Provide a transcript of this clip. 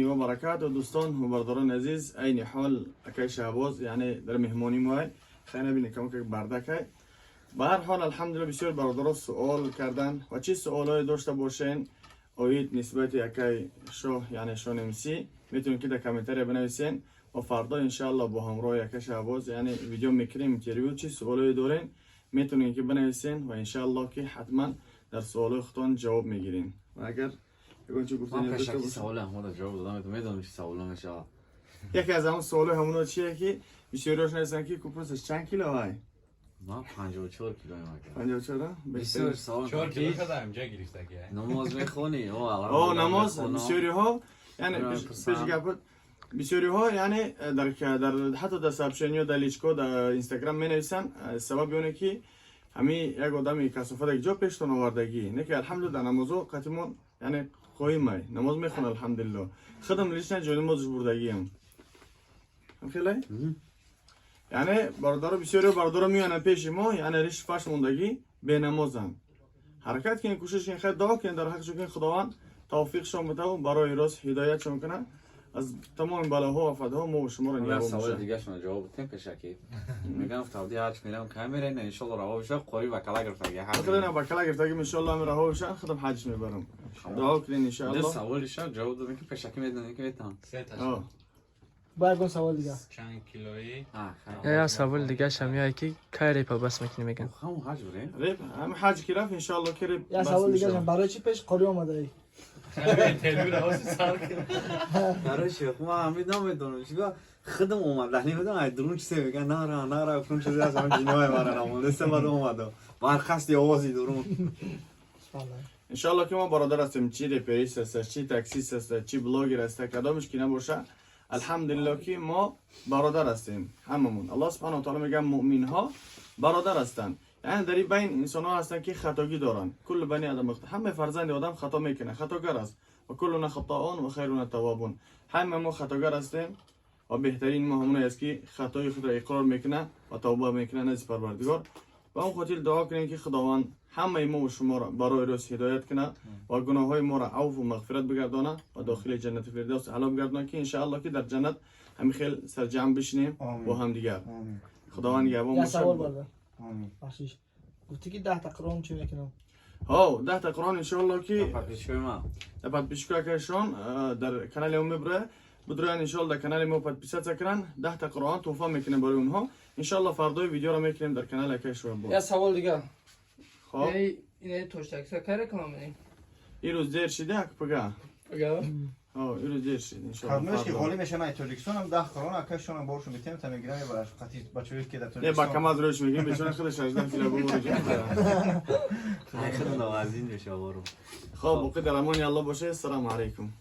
Ва баракату. Дӯстон ва бародарони азиз, айни ҳол акай Шаҳбоз, яъне дар меҳмонӣ моай. Хай, набинед, камак бардакай. Ба ҳар ҳол, алҳамдулилла, бисёр бародаро суол кардан ва чӣ суолое дошта бошен оид нисбати акай Шоҳ, яъне Шон МС, метавонед, ки дар комментария бинависен ва фардо, иншаалло, бо ҳамроҳи акай Шаҳбоз, яъне видео мекунем, интервю. Чӣ суолое дорен, метавонед, ки бинависен ва иншаалло, ки ҳатман дар суолои худтон ҷавоб мегирем. Ва агар ягон чӣ Ман гуфтани дошта пешаки бошед. Саволи Аҳмада ҷавоб додам, медонам, чи саволо мешавад. Яке аз ҳамон суолои ҳамоно чие, ки бисёриҳош нависанд, ки купрусаш чанд кило ай? Ман 54 килоем, ака. 54? Бисёр савол. 4 кило шуда, инҷа гирифтаги. Намоз мехонӣ? О, О, алҳамдулилла, намоз. мехонам. Бисёриҳо, яъне Пурсам. пеш гап, бисёриҳо, яъне дар ҳатто дар сообщениё, дар личко, дар Инстаграм менависанд, сабаби оне ки ҳами як одами касофат як ҷо пештон овардагӣ не, ки алҳамдулилла, дар намозо қатимон, яъне қоимай, намоз мехонад, алҳамдулилло. Худам лично ҷои намозш бурдагиам, хеле. Яъне бародаро, бисёриҳо, бародаро меоянд пеши мо, яъне риш фаш мондагӣ, бенамозанд. Ҳаракат кунед, кӯшиш кунед, хайр, дуо кунед дар ҳаққшон, ки Худованд тавфиқшон бидаву барои рост ҳидоятшон кунад, аз тамоми балоҳо ва афатҳо мо ва шуморо Як нигаҳбон саволи бошад. Дигашона ҷавоб бидем пешакӣ. Мегам, тавди ҳаҷ мерам, кай мерем? Иншолло, раво бишав, қори вакала гирифтаги. Худо бакала гирифтаги, иншоалло, ҳами раҳо бишад, худам ҳаҷ мебарам. Дуо кунед, Ду иншоалло. саволи ша ҷавоб додем, ки пешакӣ медонем, ки метавон. О. Ба ягон савол дигар. Чанд килои? Я саволи дигааш ҳам яе, ки кай репа бас мекунӣ, меган. Ҳамун ҳаҷ бурем. Реп ҳами ҳаҷ ки рафт, иншоалло, ки реп Я бас савол дигаршам: мешавад. барои чӣ пеш қорӣ омадаӣ? Интервю ро сар. Короче, ман ҳамин намедонам, чиба худам омадани будам, ай дурун чизе меган, нара, нара, гуфтам, чизе аз ҳам ҷинои мара намондаста, баъд омадам. Бархасти овози дурун. Иншоалло, ки мо бародар ҳастем, чӣ реперист аст, чӣ таксист аст, чӣ блогер аст, кадомеш ки набоша, алҳамдулилло, ки мо бародар ҳастем ҳамамон. Аллоҳ субҳанаҳу ва таъала мегӯяд, муъминҳо бародар ҳастанд. Яъне дар ин байн инсонҳо ҳастанд, ки хатогӣ доранд. كل بني آدم, ҳама фарзанди одам хато мекунад, хатогар аст. وكلنا خطاؤون وخيرنا التوابون. Ҳама мо хатогар ҳастем ва беҳтарин мо ҳамоне аст, ки хатои худро иқрор мекунад ва тавба мекунад назди Парвардигор. Ба он хотир дуо кунем, ки Худованд ҳамаи мо ва шуморо барои рост ҳидоят кунад ва гуноҳҳои моро авфу мағфират бигардонад ва дохили ҷаннати фирдавс аъло бигардонад, ки иншаалло, ки дар ҷаннат ҳамин хел сарҷамъ бишинем бо ҳамдигар. Худованд нигаҳбон Я савол, бошад. Бародар, бахшиш, гуфтӣ, ки 10-та Қуръон чӣ мекунам? Ҳо, 10-та Қуръон, иншоалло, ки Подписчикои ман. Дар подписчикои акашон дар канали мо мебура будроян, иншоалло, дар канали мо подписаться кунанд, 10-та Қуръон туҳфа мекунем барои онҳо. Иншоалло, фардои видеоро мекунем дар канали акаи Шоҳбоз. Я савол дигар. Хоб. Эй, инаи тоштакса кай реклама менем? Ин рӯз дер шида, ак пага. Ага. Ҳо, ин рӯз дер шид, иншоалло. Кадмеш ки фардо. холӣ мешавам ай Тоҷикистон, ҳам 10 Қуръон акашонам боршон метем, та мегирам, мебараш қати бачаҳое, ки дар Не, ба Тоҷикистон. КамАЗ рӯш мегирем, бечора худаш 18 кило бубора. Ай, худам навазин мешава бору. Хоб, боқӣ дар амони Аллоҳ бошед. Ассалому алайкум.